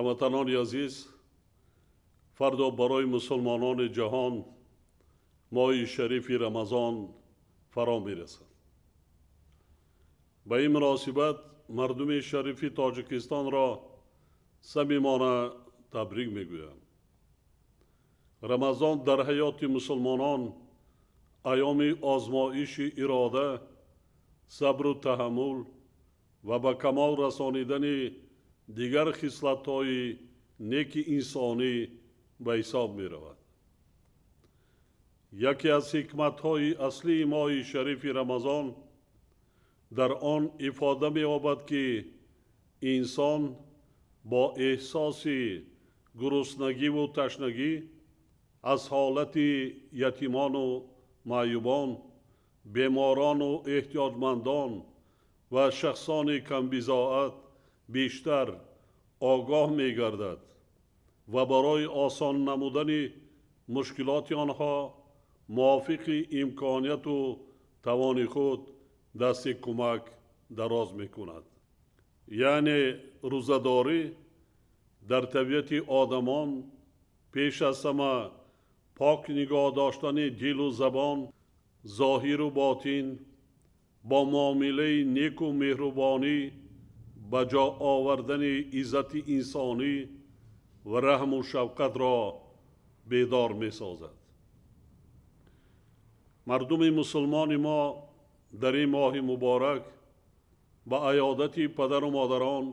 Ҳамватанони азиз, фардо барои мусулмонони ҷаҳон моҳи шарифи Рамазон фаро мерасад. Ба ин муносибат мардуми шарифи Тоҷикистонро самимона табрик мегӯям. Рамазон дар ҳаёти мусулмонон айёми озмоиши ирода, сабру таҳаммул ва ба камол расонидани дигар хислатҳои неки инсонӣ ба ҳисоб меравад. Яке аз ҳикматҳои аслии моҳи шарифи Рамазон дар он ифода меёбад, ки инсон бо эҳсоси гуруснагиву ташнагӣ аз ҳолати ятимону маъюбон, беморону эҳтиёҷмандон ва шахсони камбизоат бештар огоҳ мегардад ва барои осон намудани мушкилоти онҳо мувофиқи имконияту тавони худ дасти кӯмак дароз мекунад. Яъне рӯзадорӣ дар табиати одамон пеш аз ҳама пок нигоҳ доштани дилу забон, зоҳиру ботин, бо муомилаи неку меҳрубонӣ, ба ҷо овардани иззати инсонӣ ва раҳму шафқатро бедор месозад. Мардуми мусулмони мо дар ин моҳи муборак ба аёдати падару модарон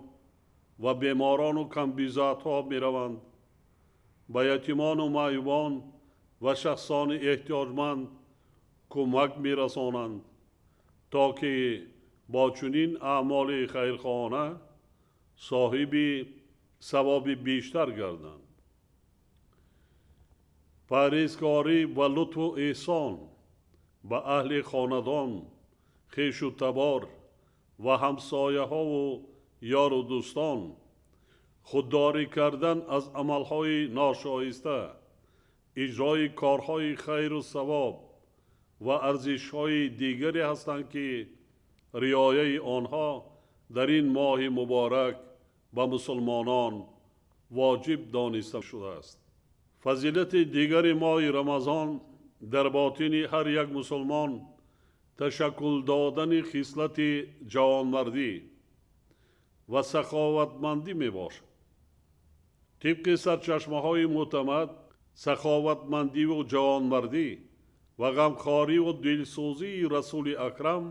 ва беморону камбизоатҳо мераванд, ба ятимону маъюбон ва шахсони эҳтиёҷманд кӯмак мерасонанд, то ки бо чунин аъмоли хайрхоҳона соҳиби савоби бештар гарданд. Парҳезкорӣ ва лутфу эҳсон ба аҳли хонадон, хешу табор ва ҳамсояҳову ёру дӯстон, худдорӣ кардан аз амалҳои ношоиста, иҷрои корҳои хайру савоб ва арзишҳои дигаре ҳастанд, ки риояи онҳо дар ин моҳи муборак ба мусулмонон воҷиб дониста шудааст. Фазилати дигари моҳи Рамазон дар ботини ҳар як мусулмон ташаккул додани хислати ҷавонмардӣ ва саховатмандӣ мебошад. Тибқи сарчашмаҳои мӯътамад, саховатмандиву ҷавонмардӣ ва ғамхориву дилсӯзии Расули Акрам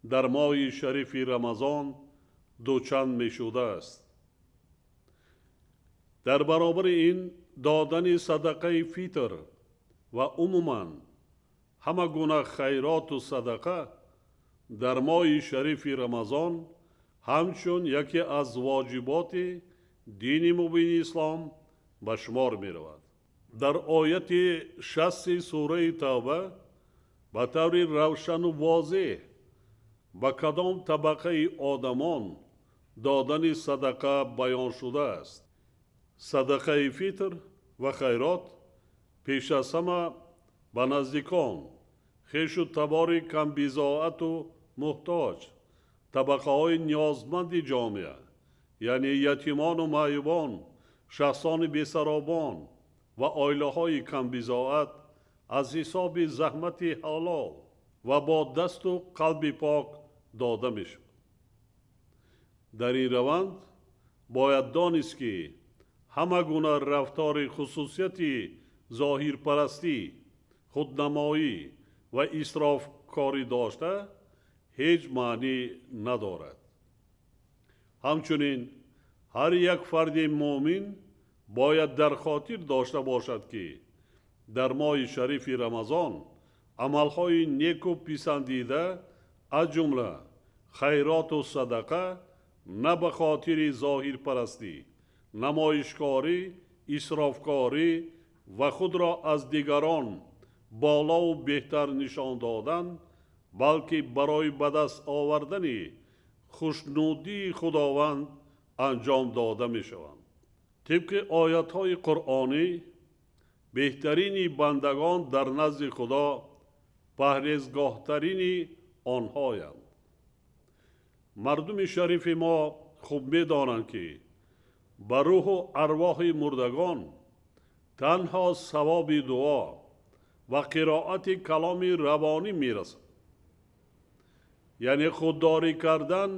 дар моҳи шарифи Рамазон дучанд мешудааст. Дар баробари ин додани садақаи фитр ва умуман ҳама гуна хайроту садақа дар моҳи шарифи Рамазон ҳамчун яке аз воҷиботи дини мубини ислом ба шумор меравад. Дар ояти 60 сураи Тавба ба таври равшану возеҳ ба кадом табақаи одамон додани садақа баён шудааст. Садақаи фитр ва хайрот пеш аз ҳама ба наздикон, хешу табори камбизоату муҳтоҷ, табақаҳои ниёзманди ҷомеа, яъне ятимону маъюбон, шахсони бесаробон ва оилаҳои камбизоат аз ҳисоби заҳмати ҳалол ва бо дасту қалби пок дода мешавад. Дар ин раванд бояд донист, ки ҳама гуна рафтори хусусияти зоҳирпарастӣ, худнамоӣ ва исрофкорӣ дошта ҳеҷ маънӣ надорад. Ҳамчунин ҳар як фарди муъмин бояд дар хотир дошта бошад, ки дар моҳи шарифи Рамазон амалҳои неку писандида, аз ҷумла хайроту садақа, на ба хотири зоҳирпарастӣ, намоишкорӣ, исрофкорӣ ва худро аз дигарон болову беҳтар нишон додан, балки барои ба даст овардани хушнудии Худованд анҷом дода мешаванд. Тибқи оятҳои қуръонӣ, беҳтарини бандагон дар назди Худо парҳезгоҳтарини онҳоянд. Мардуми шарифи мо хуб медонанд, ки Ба рӯҳу арвоҳи мурдагон танҳо савоби дуо ва қироати каломи равонӣ мерасад. Яъне худдорӣ кардан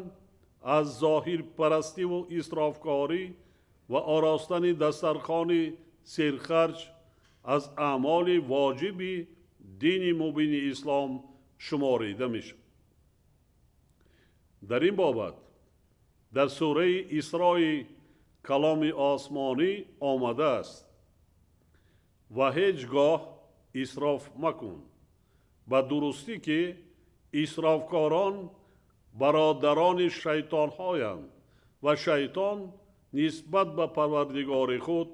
аз зоҳирпарастиву исрофкорӣ ва оростани дастархони серхарҷ аз аъмоли воҷиби дини мубини ислом шуморида мешавад. Дар ин бобат дар сураи Исрои каломи осмонӣ омадааст: ва ҳеҷ гоҳ исроф макун, ба дурустӣ ки исрофкорон бародарони шайтонҳоянд ва шайтон нисбат ба парвардигори худ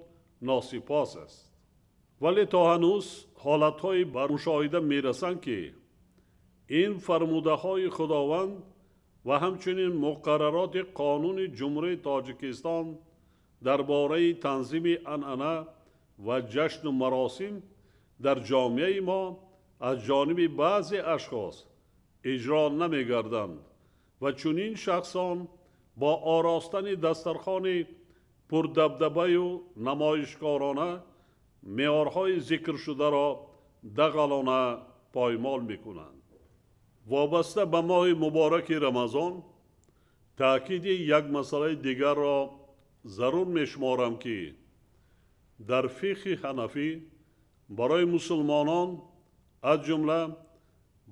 носипос аст. Вале то ҳанӯз ҳолатҳое ба мушоҳида мерасанд, ки ин фармудаҳои Худованд ва ҳамчунин муқаррароти қонуни Ҷумҳурии Тоҷикистон дар бораи танзими анъана ва ҷашну маросим дар ҷомеаи мо аз ҷониби баъзе ашхос иҷро намегарданд ва чунин шахсон бо оростани дастархони пурдабдабаю намоишкорона меъёрҳои зикршударо дағалона поймол мекунанд. Вобаста ба моҳи мубораки Рамазон таъкиди як масъалаи дигарро зарур мешуморам, ки дар фиқҳи ҳанафӣ барои мусулмонон, аз ҷумла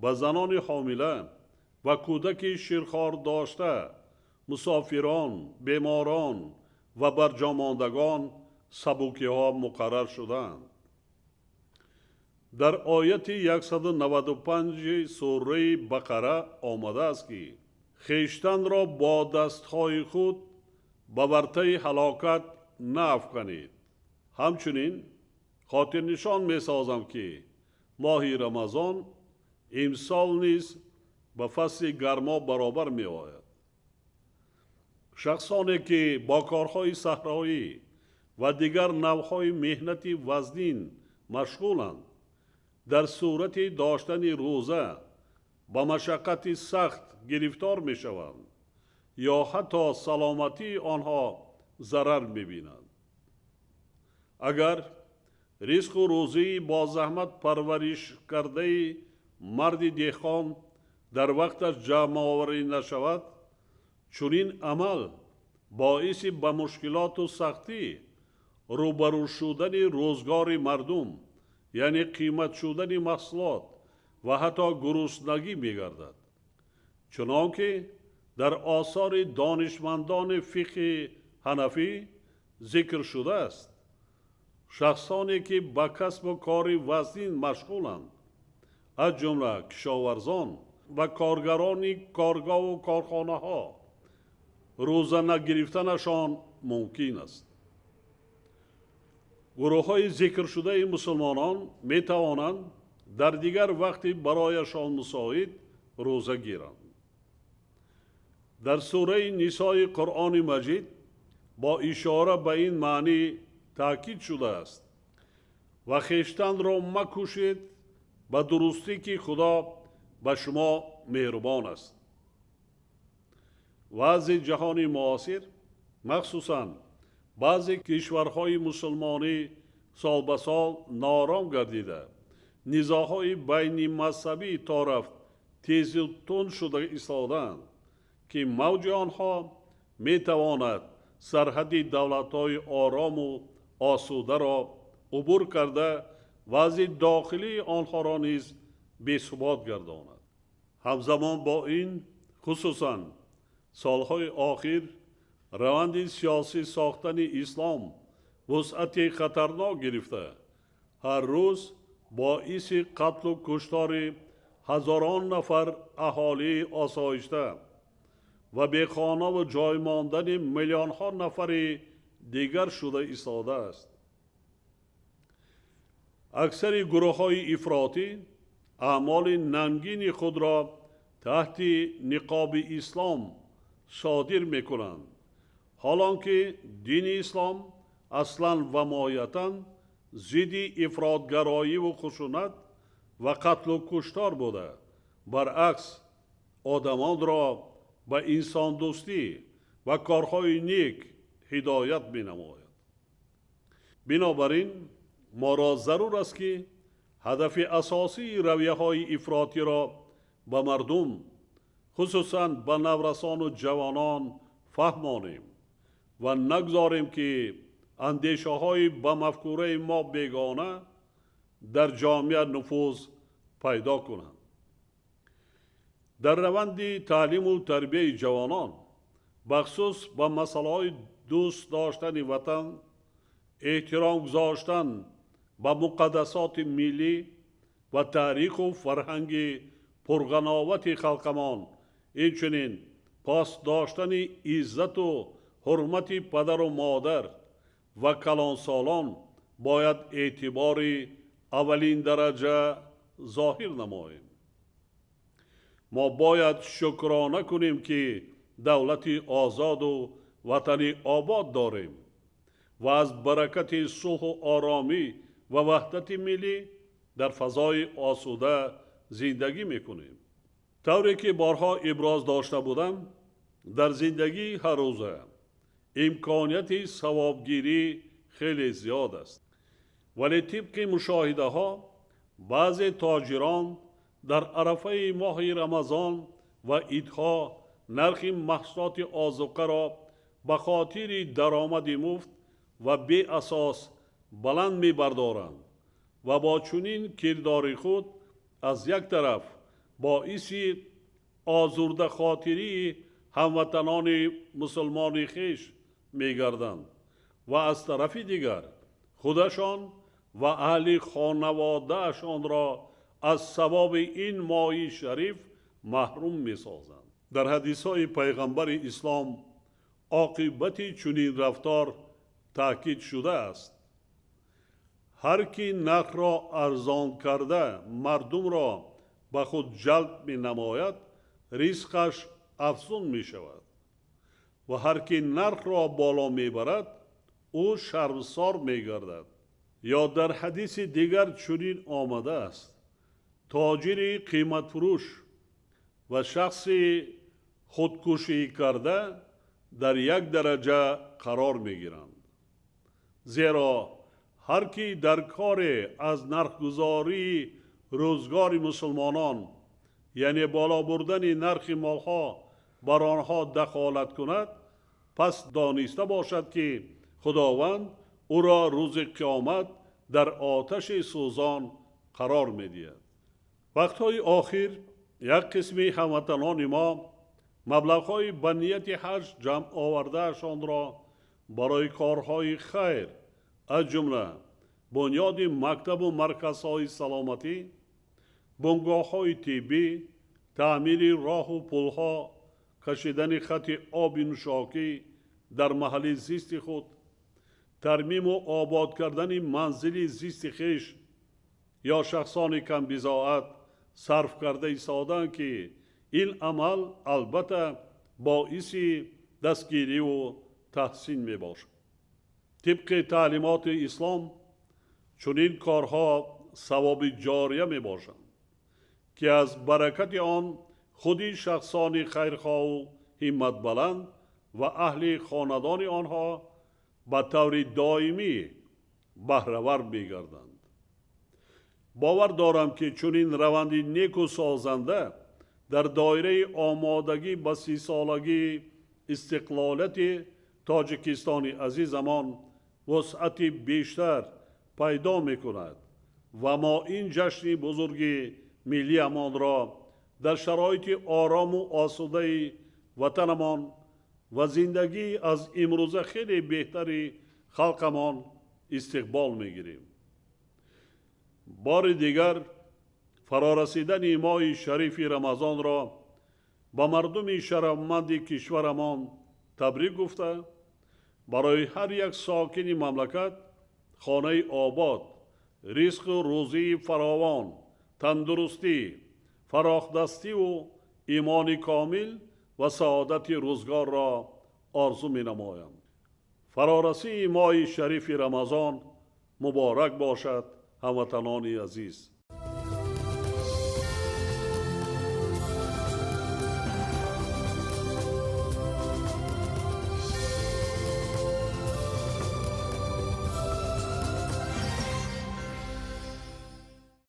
ба занони ҳомила ва кӯдаки ширхор дошта, мусофирон, беморон ва барҷомондагон сабукиҳо муқаррар шудаанд. Дар ояти 195 сураи Бақара омадааст, ки хештанро бо дастҳои худ ба вартаи ҳалокат наафканед. Ҳамчунин хотирнишон месозам, ки моҳи Рамазон имсол низ ба фасли гармо баробар меояд. Шахсоне ки бо корҳои саҳроӣ ва дигар навъҳои меҳнати вазнин машғуланд, дар сурати доштани рӯза ба машаққати сахт гирифтор мешаванд ё ҳатто саломатии онҳо зарар мебинанд. Агар ризқу рӯзии бо заҳмат парвариш кардаи марди деҳқон дар вақташ ҷамъоварӣ нашавад, чунин амал боиси ба мушкилоту сахтӣ рӯбарӯ шудани рӯзгори мардум, яъне қимат шудани маҳсулот ва ҳатто гуруснагӣ мегардад. Чунон ки дар осори донишмандони фиқҳи ҳанафӣ зикр шудааст, шахсоне ки ба касбу кори вазнин машғуланд, аз ҷумла кишоварзон ва коргарони коргоҳу корхонаҳо, рӯза нагирифтанашон мумкин аст. Гурӯҳҳои зикршудаи мусулмонон метавонанд дар дигар вақти барояшон мусоид рӯза гиранд. Дар сураи Нисои Қуръони Маҷид бо ишора ба ин маънӣ таъкид шудааст: ва хештанро макушед, ба дурустӣ ки Худо ба шумо меҳрубон аст. Вазъи ҷаҳони муосир, махсусан баъзе кишварҳои мусулмонӣ сол ба сол ноором гардида, низоъҳои байнимазҳабӣ то рафт тезу тунд шуда истодаанд, ки мавҷи онҳо метавонад сарҳади давлатҳои орому осударо убур карда, вазъи дохилии онҳоро низ бесубот гардонад. Ҳамзамон бо ин, хусусан солҳои охир раванди сиёсӣ сохтани ислом вусъати хатарнок гирифта, ҳар рӯз боиси қатлу куштори ҳазорон нафар аҳолии осоишта ва бехонаву ҷой мондани миллионҳо нафари дигар шуда истодааст. Аксари гурӯҳҳои ифротӣ аъмоли нангини худро таҳти ниқоби ислом содир мекунанд, ҳолон ки дини ислом аслан ва моҳиятан зидди ифротгароиву хушунат ва қатлу куштор буда, баръакс одамонро ба инсондӯстӣ ва корҳои нек ҳидоят менамояд. Бинобар ин моро зарур аст, ки ҳадафи асосии равияҳои ифротиро ба мардум, хусусан ба наврасону ҷавонон фаҳмонем ва нагузорем, ки андешаҳои ба мафкураи мо бегона дар ҷомеа нуфуз пайдо кунанд. Дар раванди таълиму тарбияи ҷавонон, бахусус ба масъалаҳои дӯст доштани ватан, эҳтиром гузоштан ба муқаддасоти миллӣ ва таъриху фарҳанги пурғановати халқамон, инчунин пос доштани иззату ҳурмати падару модар ва калонсолон бояд эътибори аввалин дараҷа зоҳир намоем. Мо бояд шукрона кунем, ки давлати озоду ватани обод дорем ва аз баракати сулҳу оромӣ ва ваҳдати миллӣ дар фазои осуда зиндагӣ мекунем. Тавре ки борҳо иброз дошта будам, дар зиндагии ҳаррӯза имконияти савобгирӣ хеле зиёд аст. Вале тибқи мушоҳидаҳо баъзе тоҷирон дар арафаи моҳи Рамазон ва идҳо нархи маҳсулоти озуқаро ба хотири даромади муфт ва беасос баланд мебардоранд ва бо чунин кирдори худ аз як тараф боиси озурдахотирии ҳамватанони мусулмони хеш мегарданд ва аз тарафи дигар худашон ва аҳли хонаводаашонро аз савоби ин моҳи шариф маҳрум месозанд. Дар ҳадисҳои пайғамбари ислом оқибати чунин рафтор таъкид шудааст. Ҳар ки нархро арзон карда мардумро ба худ ҷалб менамояд, ризқаш афзун мешавад ва ҳар ки нархро боло мебарад, ӯ шармсор мегардад. Ё дар ҳадиси дигар чунин омадааст: тоҷири қиматфурӯш ва шахси худкушӣ карда дар як дараҷа қарор мегиранд. Зеро ҳар ки дар коре аз нархгузории рӯзгори мусулмонон, яъне боло бурдани нархи молҳо бар онҳо дахолат кунад, пас дониста бошад, ки Худованд ӯро рӯзи қиёмат дар оташи сӯзон қарор медиҳад. Вақтҳои охир як қисми ҳамватанони мо маблағҳои ба нияти ҳаҷ ҷамъ овардаашонро барои корҳои хайр, аз ҷумла бунёди мактабу марказҳои саломатӣ, бунгоҳҳои тиббӣ, таъмири роҳу пулҳо, кашидани хати оби нӯшокӣ дар маҳалли зисти худ, тармиму обод кардани манзили зисти хеш ё шахсони камбизоат сарф карда истодаанд, ки ин амал албатта боиси дастгириву таҳсин мебошад. Тибқи таълимоти ислом чунин корҳо савоби ҷория мебошанд, ки аз баракати он худи шахсони хайрхоҳу ҳимматбаланд ва аҳли хонадони онҳо ба таври доимӣ баҳравар мегарданд. Бовар дорам, ки чунин раванди неку созанда дар доираи омодагӣ ба 30-солагии истиқлолияти Тоҷикистони азизамон вусъати бештар пайдо мекунад ва мо ин ҷашни бузурги миллиамонро дар шароити орому осудаи ватанамон ва зиндагӣ аз имрӯза хеле беҳтари халқамон истиқбол мегирем. Бори дигар фарорасидани моҳи шарифи Рамазонро ба мардуми шарафманди кишварамон табрик гуфта, барои ҳар як сокини мамлакат хонаи обод, ризқу рӯзии фаровон, тандурустӣ, фарохдастиву имони комил ва саодати рӯзгорро орзу менамоям. Фарорасии моҳи шарифи Рамазон муборак бошад, ҳамватанони азиз.